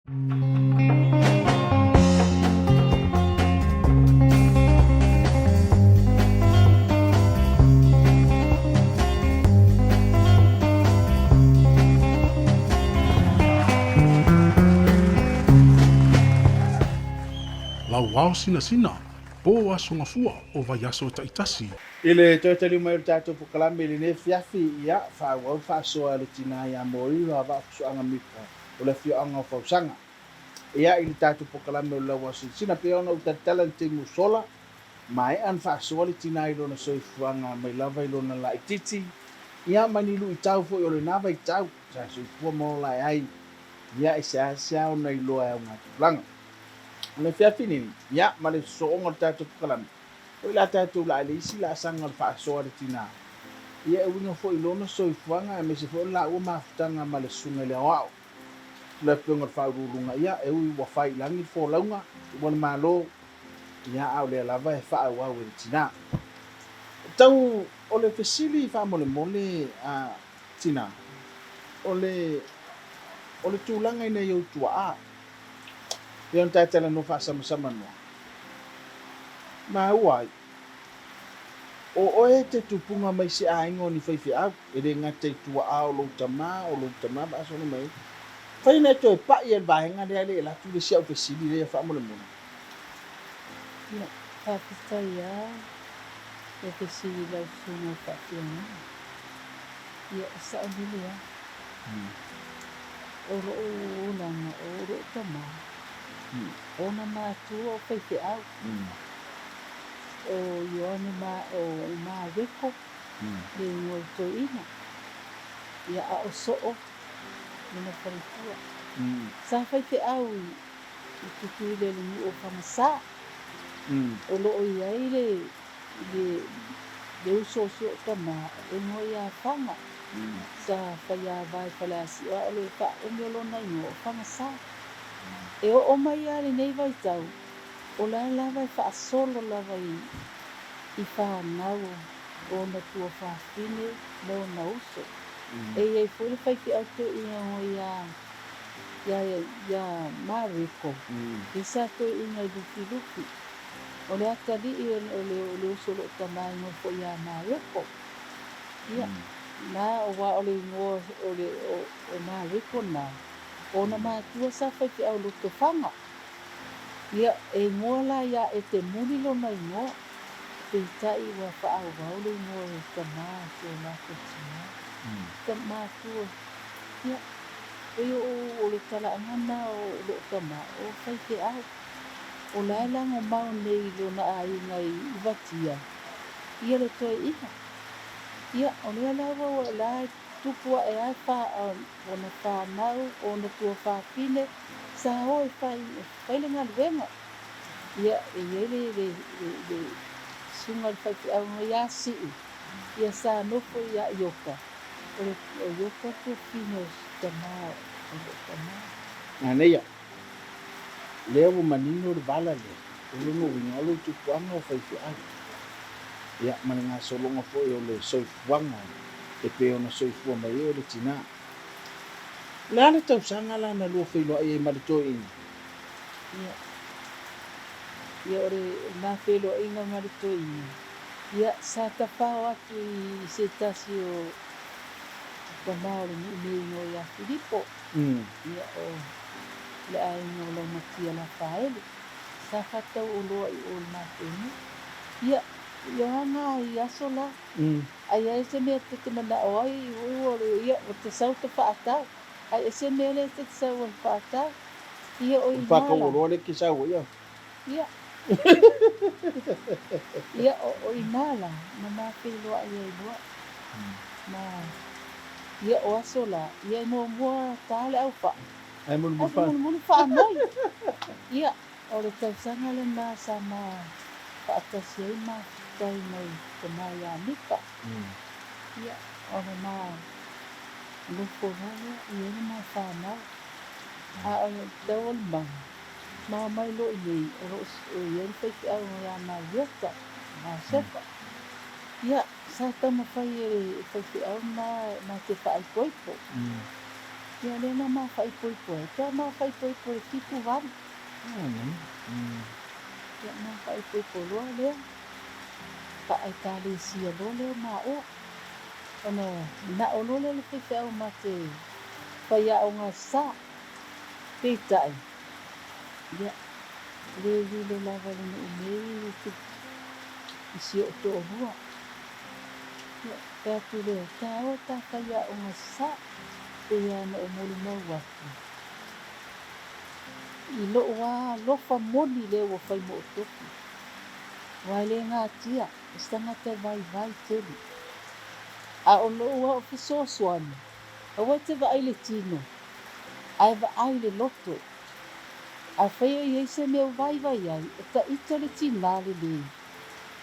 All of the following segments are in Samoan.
Lauao sinasina, pō aso gafua o vaiaso taitasi. I le toe taliu mai o le tatou pokalame i lenei afiafi, ia, faaauau le faasoa a le tinā ia Moiloa Vaafusuaga Mika o le afioaga o Fausaga. Ia, i le tatou pokalame o le Lauao Sinasina, pei ona ou talatala i le taimi ua sola, maea ona faasoa le tinā i lona soifuaga mai lava i lona laitiiti, ia, ma ni luitau foi o lena vaitau sa soifua ma ola ae ai, ia, e seasea ona iloa e auga tupulaga. O le afiafi lenei, ia, ma le sosooga o le tatou pokalame, O i la tatou la i le isi laasaga o le faasoa a le tinā, ia e uiga foi i lona soifuaga aemaise foi o le laua mafutaga ma le susuga i le aoao. O le Afioga i le Faauluuluga, ia, e ui ua fai i lagi le folauga, ua le Malo, ia, a o lea lava e faaauau e le tinā. Tau o le fesili faamolemole a tinā, o le, o le tulaga i nai ou tuaa, pei ona ta talanoa faasamasama noa, Maua ai, o oe e te tupuga mai se aiga o ni faifeau, e le gata i tuaa o lou tama, o lou tama faasolo mai ai. Fai ina e toe pai e le vaega lea le e alu atu le isi au fesili lea faamolemole. Ia, faafetai a le fesili i lau susuga i le faafeagaiga. Ia, e sao lele a. O lou olaga, o lou tama, Ona matua o faifeau, o Ioane ma o Mareko le igoa o le toeaina, ia a o Soo lona faletua. Sa faifeau i Tutuila i le nuu o Fagasā. O lo o i ai le le uso o si o'u tama e igoa ia Faga. Sa faiava i Faleasiu a o le faaumi o lona igoa o Fagasā. E oo mai lava lenei vaitau, o la e lava e faasolo lava i fanau o ona tuafafine ma ona uso. E i ai foi le faifeau toeaina ia Mareko, lea sa toeaina i Lufilufi. O le atalii o le uso o loo tama e igoa foi ia Mareko. Ia, na, aua o le igoa o Mareko na, O ona matua sa faifeau lotofaga. Ia, e igoa la ia Etemuli lona igoa, peitai ua faaauau le igoa o tama o si o latou tina. Matua, ia, pei o o le talaaga na o loo tama, o faifeau. O la e lagomau nei i lona aiga i Uvatia, ia le toeaina. Ia, o lea la ua la e Tupu ae ai fa ona fanau, ona tuafafine, sa o e fai, fai le galuega. Ia, e i ai le, le, le, le susuga i le faifeau ia Sii, ia sa nofo ia Ioka, o le, o Ioka le tuafafine o si tama o lou tama. Manaia, lea ua manino le vala lea, o lona uiga o lou tupuaga o faifeau, ia ma le gasologa foi o le soifuaga e pei ona soifua mai ai o le tinā. O le a le tausaga la na lua feiloai ai ma le toeaina? Ia, ia o le ma feiloaiga ma le toeaina, ia sa tafao atu i se tasi o tama o le nuu nei igoa ia Filipo, ia o le aiga o Laumatia Lafaele, sa faatau oloa i o i le matou nuu. Ia, ia o aga i aso la, Ai ai se mea te te manao ai, ua le ia, ua te sau te faatau. Ai e se mea lea te te sau ai faatau. Ia o O le ina faatau la. oloa lea ke sau ai a. Ia. Ia o o ina la, na ma feiloai ai loa. Ma ia o aso la, ia e muamua ta le au faa. Ae mulimuli Ae faa. mulimuli faanoi. Ia, o le tausaga lena sa ma faatasi ai mafutai mai tama ia Mika. Ia, o le ma nofo loa lea, i ai le ma fanau. A o le tau o le maga, ma omai loa i inei, o lo o i ai le faifeau ia Mariota, ma Sefa. Ia, sa taumafai e le faifeau ma te faaipoipo. Ia lea na ma faaipoipo ai, toe ma faaipoipo i le 78. Ia ma faaipoipo loa lea, faa-Ekalesia loa lea o maua. Ona manao loa lea o le faifeau ma te faiaoga sa. Peitai, ia, le lilo lava i le nuu nei i si ou toalua. Ia, fai atu lea, taoa ta faiaoga sa, pei lava ona ou molimau atu. I lou lava alofa moni lea ua fai mo tofi, aua e le gatia o se tagata e vaivai tele. A o lou lava fesoasoani, aua e te vaai i le tino, ae vaai i le loto. Afai o i ai se mea o vaivai ai, e taita le tinā lelei,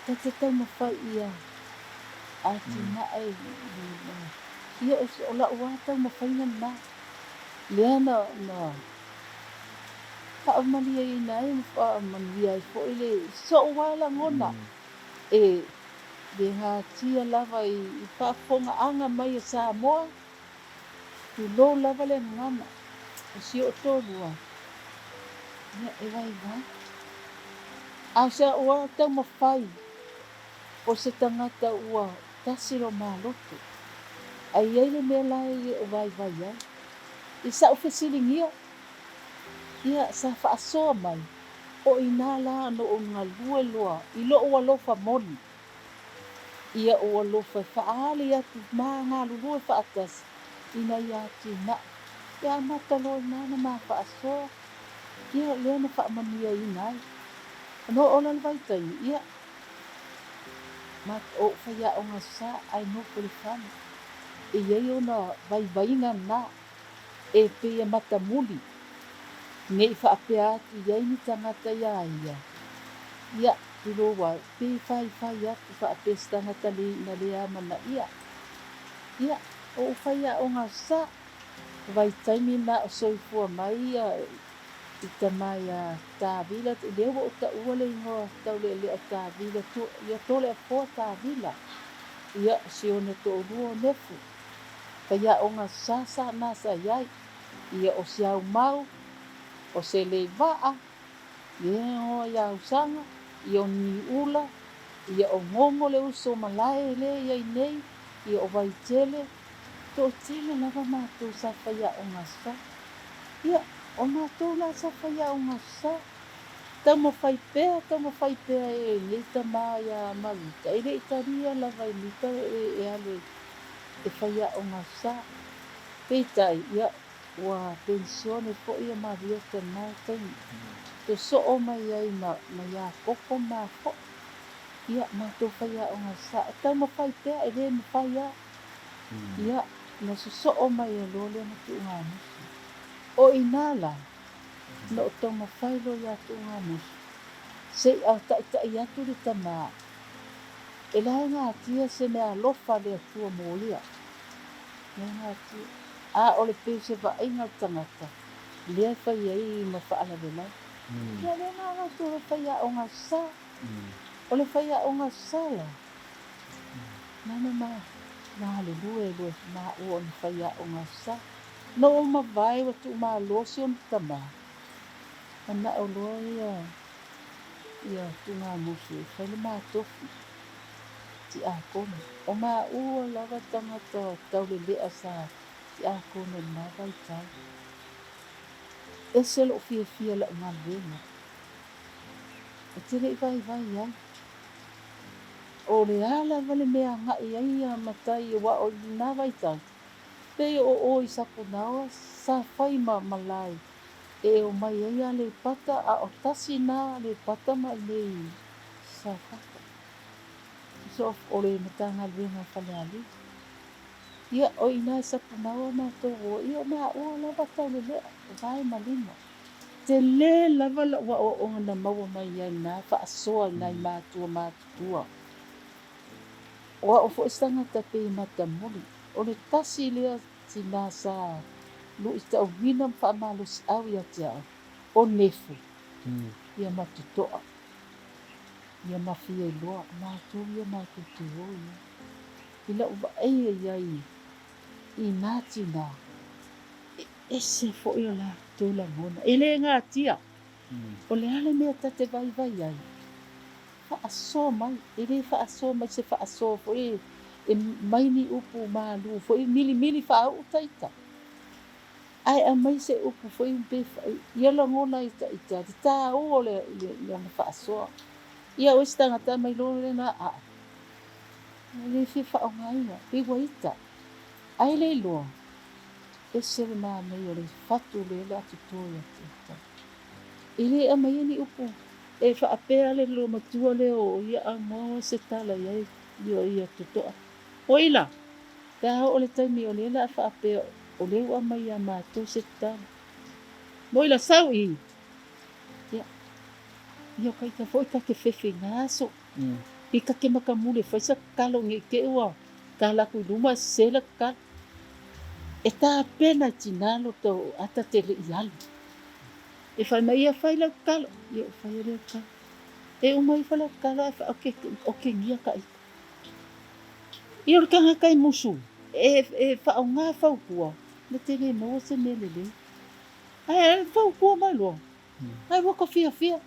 ta te taumafai ia atinae ia o la'u lava taumafaiga lena. Lea na na faamalieina ai ma faamanuia ai foi le so'u lava lagona e le gatia lava i faafofogaaga mai a Samoa. Tulou lava le gagana o si o'u toalua, ia e vaivai. A o se a'u lava taumafai o se tagata ua tasi lo ma loto, ae i ai le mea la e le o vaivai ai. I sa'u fesiligia, ia sa faasoa mai, o inā la na ou galue loa i lo'u alofa moni. Ia ou alofa e faaali atu ma galulue faatasi ina ia atinae. E amata loa i ina na ma faasoa, ia lea na faamanuiaina ai. Ona oo la le vaitaimi, ia, ma ou faiaoga sa ae nofo i le fale. E i ai ona vaivaiga na e pei e matamuli ne i faapea atu i ai ni tagata iā ia, ia, tulou ai, pei e faifai atu faapea se tagata le na le amanaia. Ia, o ou faiaoga sa, vaitaimi na o soifua mai ia i tama ia Tavila, lea ua ou taua le igoa taulealea o Tavila, ia Toleafoa Tavila, ia, o si ona toalua o Nefu. Faiaoga sa sa na sa i ai, ia o se aumau, o se levaa, ia o ia ausaga, ia o Niula, ia o Gogo le uso malae lea i ai nei, ia o Vaitele, toatele lava matou sa faiaoga sa. Ia, o matou la sa faiaoga sa, taumafai pea, taumafai pea e nei tama ia Maluita, e le i talia lava e Mita e alu e e faiaoga sa. Peitai, ia, ua penisione foi ia Mariota i lena taimi. Sosoo mai ai ma, ma Iakopo ma foi. Ia, matou faiaoga sa. E taumafai pea, e le mafai lava. Ia, na sosoo mai ai loa lea ma Tuugamusu. O i ina la, na ou taumafai loa ia Tuugamusu, se i a taitai atu le tama. E lae gatia se mea alofa a le Atua mo ia. Lae gatia. A o le peu se vaaiga a le tagata, lea e fai ai ma faalavelave. Ia lea na ala atu o le faiaoga sa. O le faiaoga sa la, nana ma galulue lua maua o ni faiaoga sa. Na ou mavae ua tuumalosi ona tama, manao loa ia ia Tugamusu e fai le matofi tiakono. O maua lava tagata taulelea sa tiakono i lena vaitau. Ese lou fiafia i lau galuega. Ou te le i vaivai ai. O le a lava le mea agai ai ia matai aua o lena vaitau, pei o oe i Sapunaoa sa fai ma malae E omai ai Aleipata, a o tasi na Aleipata ma inei i Safata. So, o le Matagaluega o Falealili. Ia, o i ina i Sapunaoa matou o ai, ia o maua lava taulelea, o vae ma lima. Tele lava lau aoaoga na maua mai ai na faasoa i nai matua matutua. O au foi se tagata pei matamuli, o le tasi lea Tinā sa luitauina ma faamalosiau ia te au, o Nefu, ia ma Totoa, ia ma Fiailoa, matou ia matou te o i ai. I lau vaai i ai i nā tinā, e Ese foi o latou lagona. E le gatia. O le a le mea ta te vaivai ai? Faasoa mai. E le faasoa mai se faasoa foi e mai ni upu malu foi milimili faauu taita. Ae aumai se upu foi pe ia lagona ai ita le taua o lana faasoa. Ia o isi tagata mai loa lena aa. E le fia faaaogaina, pei ua ita. Ae le iloa, ese le manaia o le fatu lea o le a toto ia te outou. E le aumaia ni upu e faapea le loomatua lea o ia amoa se tala i ai ia totoa. Oi la, pe a oo le taimi o lea o le a faapea o lea ua aumai ia matou se tala. Moi la, sau i! Ia, ia o ka ita foi ta te fefe i na aso. I ka te makamuli e fai sa kalo nei te ua tala atu i luma e sese la kalo. E tapena i tinā lo tau ata te le i alu. E fai mai ia fai lau kalo, ia o faia lea kalo. E uma ifo lau kalo ae fai oke okengia ka ita. Ia o le tagata e musu e faaaoga fautua na te le maua se mea lelei. Ae fautua mai loa Ai ua ka fiafia.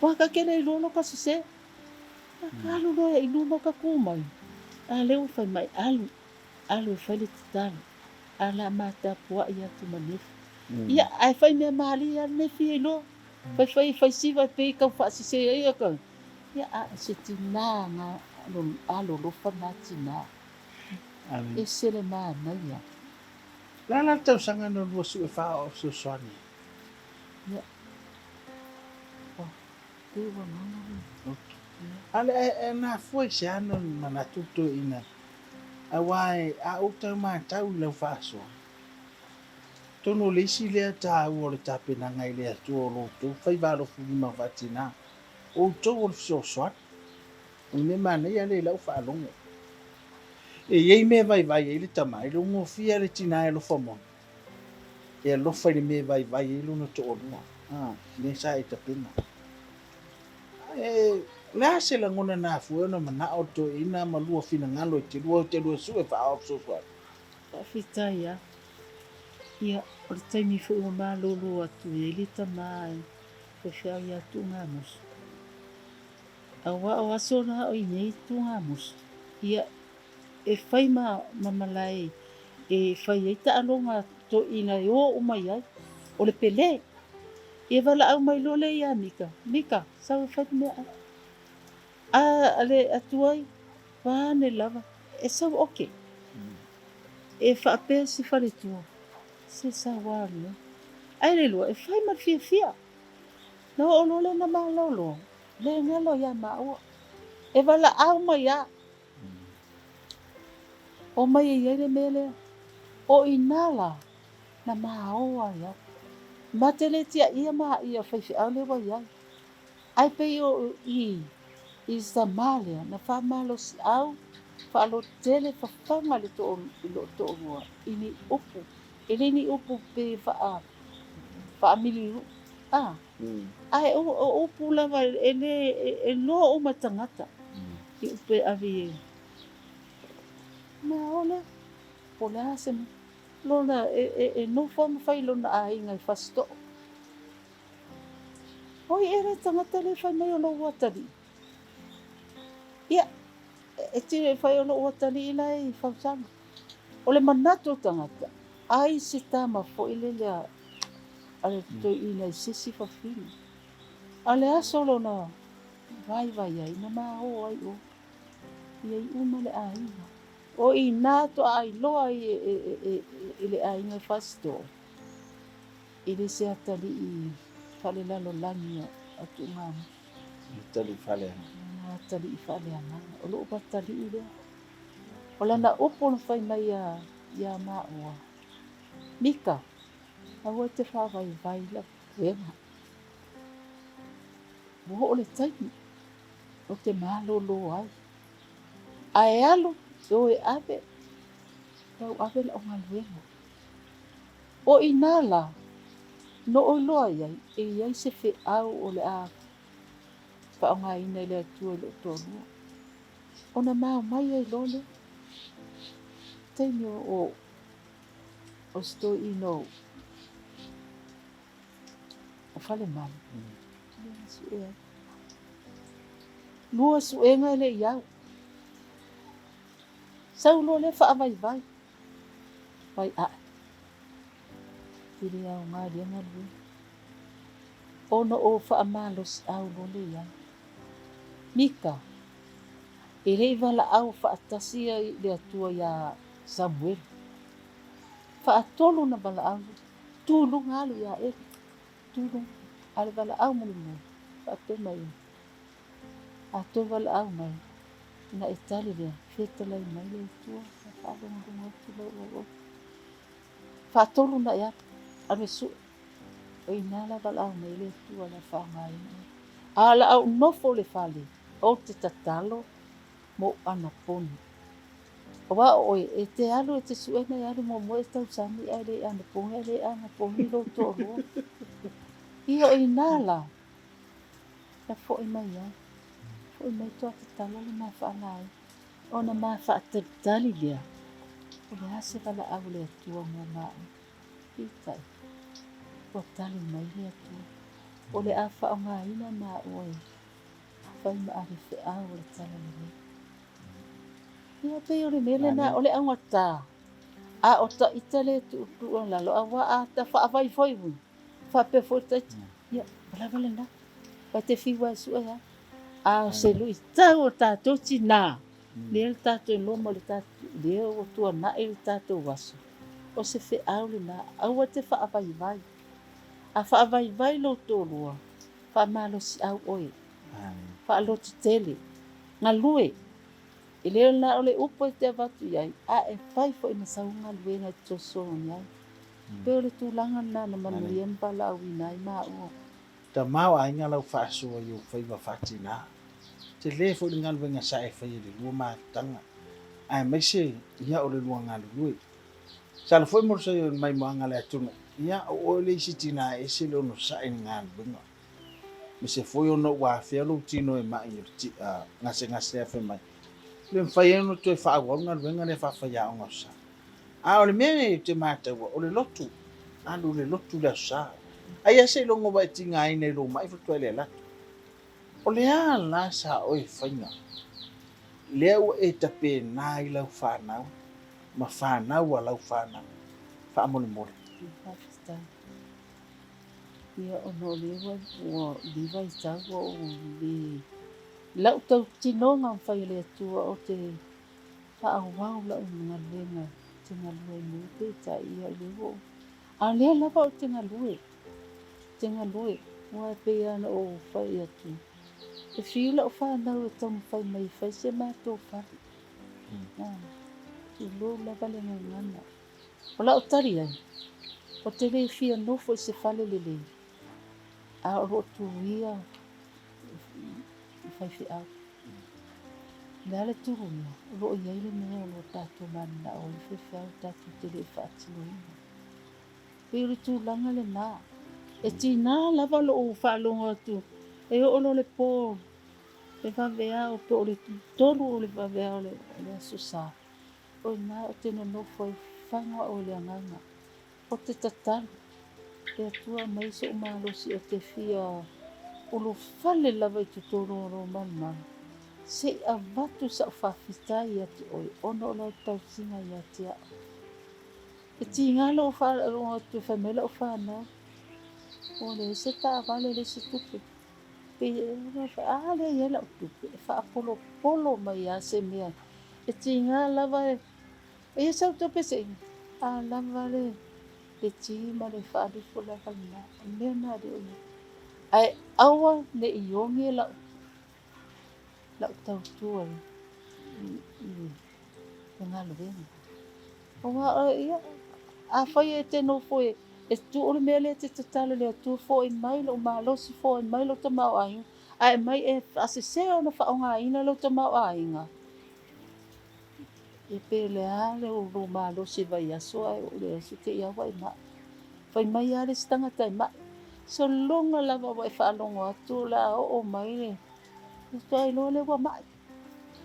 Ua ka kele i loa ka sese. A ka alu loa i luma ka ku mai. A lea ua fai mai, alu, alu e fai le tatalo. A la matapua'i atu ma Nefi. Ia, ae fai mea malie lava Nefi ia i loa. Fai fai fai siva e pei tau faasese ai ia ka. Ia, a o se tinā nga alolofa na tinā. Ese le manaia. Le a la le tausaga na lua sue faaoo fesoasoani ai? Ia. Ua pei ua galo le. Okay. A le e nafua i se ana manatu toeaina aua e a ou tau matau i lau faasoa, atonu o le isi lea taua o le tapenaga i le Atua o lo outou faiva alofulima faatina, o outou o le fesoasoani. O le mea manaia lea i lau faalogo. E i ai mea e vaivai ai le tama, e le gofie le tina e alofa moni. E alofa i le mea e vaivai ai lona toalua, a, lea sa e tapena. E, o le a se lagona na afua ai ona manao le toeaina ma lua finagalo e te lua, e te lua sue faaao fesoasoani? Faafetai a. Ia, o le taimi foi ua malolo atu ai le tama e faifeau ia Tuugamoso. Aua o aso na o i nei Tuugamoso, ia, e fai ma malae e fai ai taaloga toeaiina e o uma i ai, o le Pele. Ia valaau mai loa lea ia Mika, Mika, sau e fai le meaai. A le atu ai, pane lava, e sau oke. E faapea si faletua, se sau lava lenei. Ae le lua, e fai ma le fiafia. Na oo loa lea na malolo, le galo ia maua. E valaau mai lava. Omai e i ai le mea lea. O i ina la, na maō ai au. Ma te le tiaia ma ia faifeau lea ua i ai. Ae pei o i, i sama lea, na faamalosiau, faalototele fafaga le to, i loo toalua i ni upu, e le ni upu pe faa, faamiliu, a. Ae o, o upu lava e le, e loa uma tagata. I upu e ave i Ma o lea, po o le a se mea. Lona, e, e, e nofo ma fai lona aiga i Fasito'o. Oi e le tagata le fai mai o lou atalii. Ia, e tino e fai o lou atalii la e i Fausaga. O le manatu o tagata, ai se tama foi le lea a le toeaina i se isi fafine. A o le aso lona vaivai ai na maō ai ʻoe. Ia i uma le aiga. O i nā toa iloa ai e le aiga i Fasitoʻo, e le se atalii faalelalolagi a Tuugamoso. Atalii faaleagaga. Atalii faaleagaga. O lou atalii lea. O lana upu na fai mai iā maua, Mika, aua e te faavaivai lau puega. Ua oo le taimi ou te malolo ai. Ae alu e o e ave, tau ave lau galuega. O i inā la, na ou iloa ai e i ai se feau o le a faaaogaina e le Atua i lou toalua. Ona mao mai ai loa lea. Taimi o se toeaina o. Falemalu, lea na sue ai. Lua suega e le i au. Sau loa lea faavaivai. Vai ae. Te le aoga i lea galuega. Ona ou faamalosiau loa lea i ai. Mika, e le i valaau faatasi le Atua iā Samuele. Faatolu ona valaau, tu i luga alu ia Eli. Tu i luga, a le valaau mulimuli, faapea mai ai, A toe valaau mai, ona e tali lea, Fetalai mai le Atua, na faalogologo atu lau auauna. Faatolu ona e alu, alu e sue. O i ina la valaau mai ai le Atua o le a faaaogaina oe. A o le a ou nofo i le fale, ou te tatalo mo ou anapogi. Aua o oe, e te alu e te sue na e alu muamua e tausami ae le anapogi ae le anapogi lou toalua. Ia o i ina la, na foi mai ai. Foi mai toa tatalo le ma faalaei. Ona ma faatalitali lea, o le a se valaau a le Atua mo maua. Peitai, ua tali mai le Atua, o le a faaaogaina maua e fai ma ave feau o le Talalelei. Ia, pei o le mea lena, o le augata, a o taita le tuutuu lalo, aua a ta faavai foi ui, faapea foi le taita, ia, ua lava lena, ua te fiu lava e sue lava. A o se luitau o tatou tinā, lea le tatou iloa ma le tatou, lea ua tuanai le tatou aso, o se feau lena, aua te faavaivai. A faavaivai lou toalua, faamalosiau oe, faalototele, galue. E le na o le upu e te avatu i ai, a e fai foi ma sau galuega e fesoasoani ai. Pei o le tulaga lena na manuia ma valaauina ai maua. Tamaoaiga lau faasoa i ou faiva faatinā. Tele foi le galuega sa e faia i le lua mafutaga, aemaise ia o le lua galulue. Sala foi mo le maimoaga a le atunuu, ia o oe le isi tinā e ese le onosai i le galuega. Aemaise foi ona ua afea lou tino e mai o le gasegase afe mai, le mafai ai ona toe faaauau le galuega lea faafaiaoga o Sa. A o le mea nei ou te mataua, o le lotu, alu i le lotu i le Aso Sa. Ai lava seiloga ua e tigaina i lou mai faatoa e le alu atu. O le a la sa oe faiga lea ua e tapena ai lau fanau ma fanau a lau fanau? Faamolemole. Faafetai. Ia ona o lea ua ua leva i tau ua ou le lau tautinoga mafai e le Atua ou te faaauau lau galuega ou te galue ai nei peitai ia o lea ua ou a o lea lava ou te galue ou te galue aua e pei lava ona ou fai atu e fiu lau fanau e taumafai mai e fai se matou fale tulou lava le gagana. O lau tali ai, ou te le fia nofo i se fale lelei, a o lo o tuia i faifeau. O le a le tuluia, o lo o i ai le mea o lo o tatou mananao ai le faifeau tatou te le i faatinoina. Pei o le tulaga lena. E tiga lava lou faalogo atu, e oo loa le po le vaveao po o le 3 o le vaveao o le Aso Sa, O i ina ou te nonofo ai faga oe le agaga. Ou te tatalo, le Atua aumai sou malosi ou te fia ulufale lava i totonu o lou malumalu, se i avatu sau faafetai ia te oe ona o lau tausiga ia te au. E tiga lou faalogo atu e fai mai lau fanau, Ua leai se taavale, leai se tupe. Pei e a lea e i ai lau tupe e faapolopolo mai lava se mea e tiga lava e i ai sau tupe se i a lava le ti ma le faalifo lava lena. O le mea lena lea o i ai. Ae aua ne i oge lau lau tautua i le galuega. Aua ia, afai e te nofo e E tuu le mea lea e te tatalo i le Atua, Fo'i mai lou malosi, fo'i mai lou tamaoaiga, ae aumai e faasese ona faaaogaina lou tamaoaiga. Ia pe o le a lou malosi i vaiaso ae oo i le aso te i lava ua e ma'i. Fai mai lava le isi tagata e ma'i, sologa lava ua e faalogo atu o le a oo mai le faatoa iloa lea ua ma'i.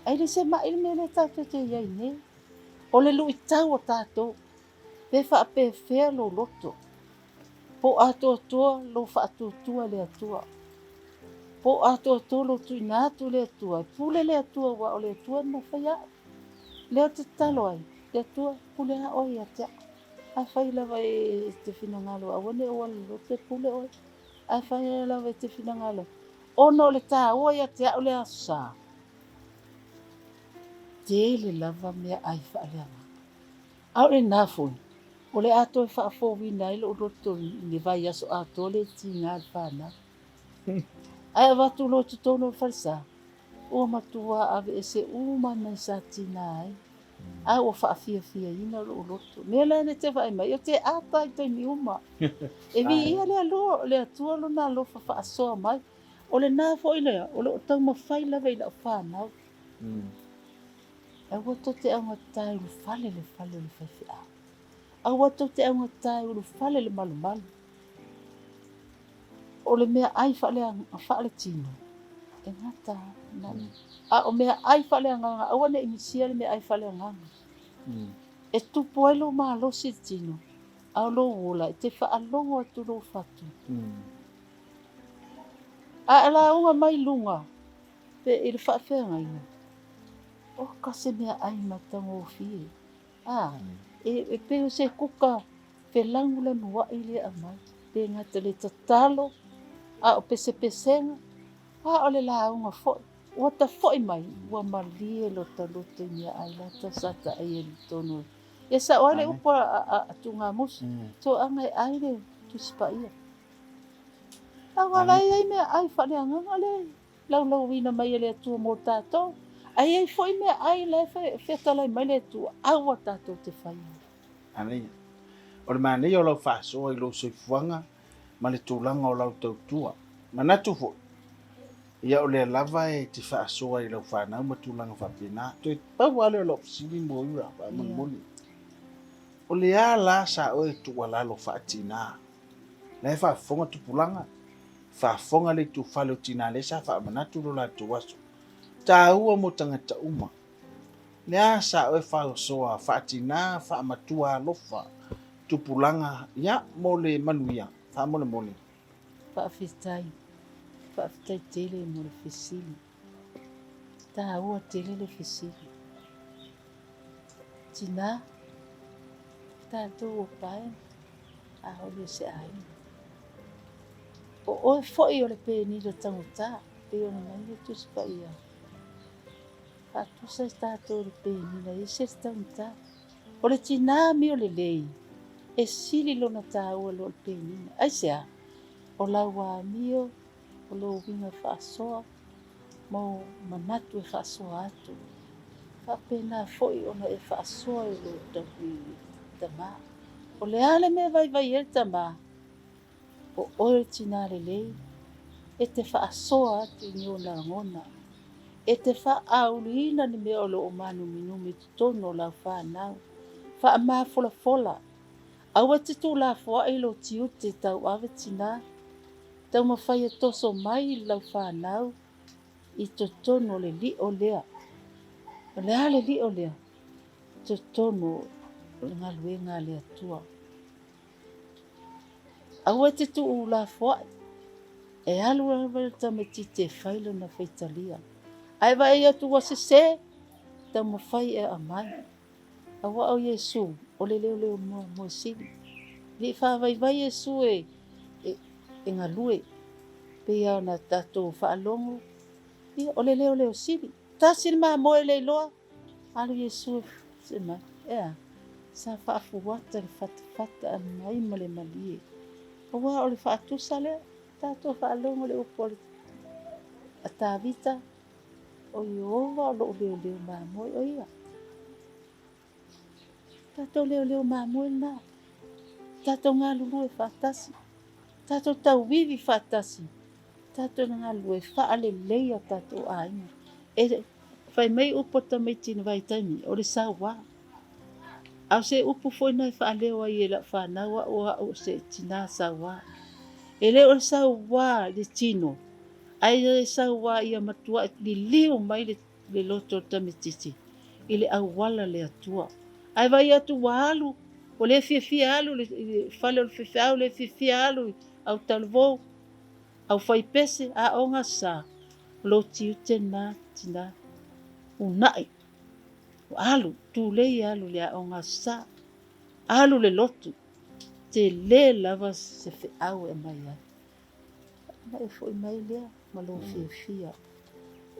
Ae le se ma'i le mea lea tatou te i ai nei. O le luitau o tatou. Pe faapefea lou loto? Po o atoatoa lou faatuatua i le Atua. Po o atoatoa lou tuuina atu i le Atua. E pule le Atua aua o le Atua na faia au. Lea ou te tatalo ai, le Atua, pule lava oe ia te au. Afai lava e te finagalo aua ne i ou alu loto, e pule oe. Afai lava e te finagalo ona o le taua ia te au le Aso Sa, tele lava meaai faaleagaga. A o lena foi, o le a toe faafouina ai lou loto i le vaiaso atoa le tiga a le fanau. Ae avatu loa i totonu o le falesa, ua matua aveese uma mai sa tiga ai, a ua faafiafiaina lou loto. Mea la e te vaai mai, ou te ata i taimi uma. E viia le Alua, le Atua lona alofa faasoa mai. O lena foi lea, o lo o taumafai lava i lau fanau. Aua tou te augata e ulufale le fale o le faifeau. Aua tou te augata e ulufale le malumalu. O le meaai faaletino, e gata lava. A o meaai faaleagaga, aua ne i misia le meaai faaleagaga. E tupu ai lou malosi i le tino, a o lou ola, e te faalogo atu lou fatu. A e lauga mai luga pe i le faafeagaiga, oka se meaai matagofie. A, e pei o se kuka felagulanuai lea aumai, le gata i le tatalo, a o pesepesega, a o le lauga foi. Ua ta foi mai, ua malie lota loto i meaai lata sa ta ai i totonu. Ia sao ai le upu a Tugamusu, toaga e ai le Tusi Paia. Aua la e i ai meaai faaleagaga lea e laulauina mai e le Atua mo tatou. Ae i ai foi meaai la e fetalai mai le Atua, aua tatou te faia. Manaia. O le manaia o lau faasoa i lou soifuaga ma le tulaga o lau tautua. Manatu foi, ia o lea lava e te faasoa i lau fanau ma tulaga faapena. Toe pau lava lea o lau fesili Moira faamolemole. O le a la sa oe tuualalo faatina? La e faafofoga tupulaga, faafofoga le itufale o tina lea sa faamanatu lo latou aso taua mo tagata uma. Le a sa oe faasoa faatina faamatua alofa tupulaga ia mo le manuia faamolemole. Faafetai. Faafetai tele mo le fesili. Taua tele le fesili. Tina, tatou o pae, a ole o se aiga. O oe foi o le penina taugata, pei ona mai le Tusi Paia. Faatusa i tatou le penina e ese le taugata. O le tinā amio lelei, e sili lona taua lo le penina. Aisea? O lau amio, o lou uiga faasoa, ma ou manatu e faasoa atu. Faapena foi ona e faasoa i lou tamā. O le a le mea e vaivai ai le tamā? O oe o le tinā lelei, e te faasoa atu i ni ona lagona, e te faaauliina ni mea o lo o mānuminumi i totonu o lau fanau. Faamafolafola, aua e te tuulafoai lou tiute tauave tinā. Taumafai e toso mai lau fanau i totonu o le lio lea. O le a le lio lea? Totonu o le galuega a le Atua. Aua e te tuulafoai, e alu lava le tamaitiiti e fai lona faitalia. Ae vaai atu ua sese, taumafai e aumai. Aua o Iesu, o le leoleo moe sili. E le i faavaivai Iesu e, e, e galue. Pei lava ona tatou faalogo, ia, o le leoleo sili. Tasi le mamoe le iloa, alu Iesu e se mai. E a? Sa faafuata le fatafata a mai ma le malie. Aua o le faatusa lea, tatou faalogo le upu a le a Tavita, O Ieova o lou leoleo mamoe o ia. Tatou leoleo mamoe lena. Tatou galulue faatasi. Tatou tauivi faatasi. Tatou galulue faalelei a tatou aiga. E fai mai upu a tamaiti i le vaitaimi, o le sauā. A o se upu foi na e faaleo ai e lau fanau au o au o se tinā sauā. E le o le sauā i le tino, Ae e sauā ia matuai liliu mai le loto o le tamaitiiti i le auala le Atua. Ae vaai atu ua alu Ua le fiafia alu i le fale o le faifeau, le fiafia alu i autalavou, aufaipese, aoga sa, o lou tiute lena tina, uunai, alu, tulei alu i le aoga sa, alu i le lotu, tele lava se feau e aumai ai. Ona e foi mai lea ma lou fiafia.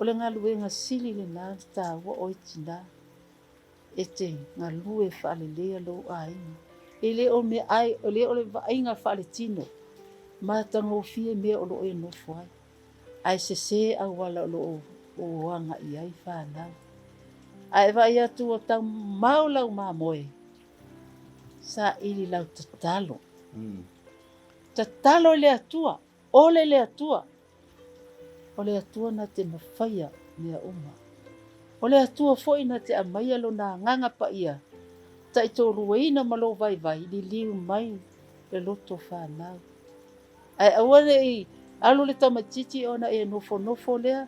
O le galuega sili lena na taua oe tina. E te galue faaleleia lou aiga. E le o meaai, e le o le vaaiga faaletino, matagofie mea o lo o e nofo ai, ae sese auala o lo o agai ai fanau. A e vaai atu ua tau mamao lau mamoe, saili lau tatalo. Tatalo i le Atua, ole le Atua. O le Atua na te mafaia mea uma. O le Atua foi na te aumaia Lona Agaga Paia taitoluaina ma lou vaivai liliu mai le loto fanau. Ae aua ne i alu le tamaitiiti ona e nofonofo lea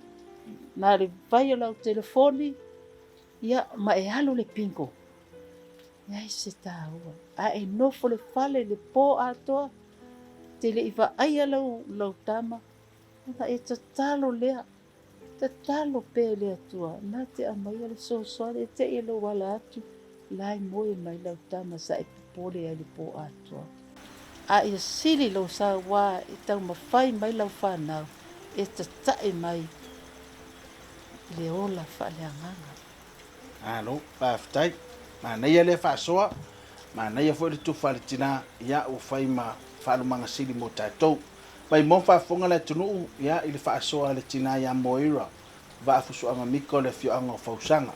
na le vai o lau telefoni, ia, ma e alu le bingo. Leai se taua. A e nofo le fale le po atoa, te le i vaaia lau, lau tama, ona e tatalo lea. Tatalo pea i le Atua, na te aumaia le fesoasoani e te i e lou ala atu, la e moe mai lau tama sa e popole ai le po atoa. A ia sili lou sauā i taumafai mai lau fanau e tata'i mai i le ola faaleagaga. Malo, faafetai. Manaia lea faasoa, manaia foi le tufa a le tina, ia ua fai ma faalumaga sili mo tatou. Mai mo faafofoga le atunuu, ia i le faasoa a le tina ia Moira Vaafusuaga Mika o le afioaga o Fausaga.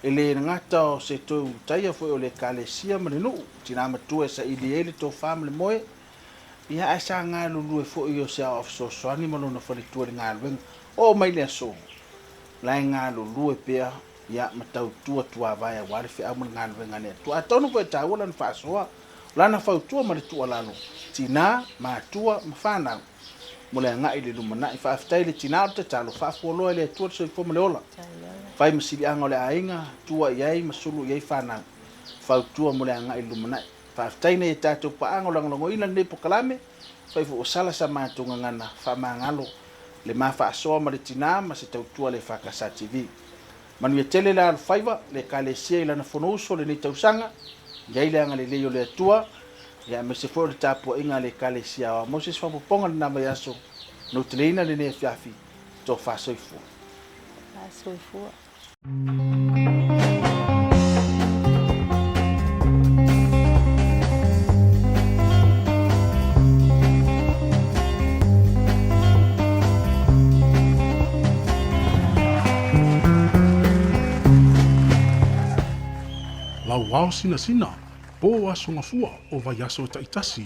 E le gata o se toe ulutaia foi o le Ekalesia ma le nuu, tina matua e saili ai le tofa ma le moe, ia ae sa galulue foi o se aoao fesoasoani ma lona faletua i le galuega. Oo mai le aso, la e galulue pea ia ma tautua tuavae aua le feau ma le galuega a le Atua. Atonu foi e taua lana faasoa, o lana fautua ma le tuualalo, tina, matua ma fanau mo le agai i le lumanai. Faafetai i le tina o le tatalo, faafualoa e le Atua le soifua ma le ola. Fai ma siliaga o le aiga, tua i ai ma sulu i ai fanau. Fautua mo le agai i le lumanai. Faafetai nei e tatou paaga o lagolagoina lenei pokalame, fai foi ua sala sa matou gagana faamagalo le ma faasoa ma le tina ma se tautua le EFKS TV. Manuia tele le alofaiva le Ekalesia i lana Fonousu o lenei tausaga, i ai le agalelei o le Atua, ia aemaise foi o le tapuaiga a le Ekalesia Aoao mo se isi faaopoopoga lena vaiaso, noteleina lenei afiafi, tofa soifua. Soifua. Lauao sinasina, po aso gafua o vaiaso taitasi.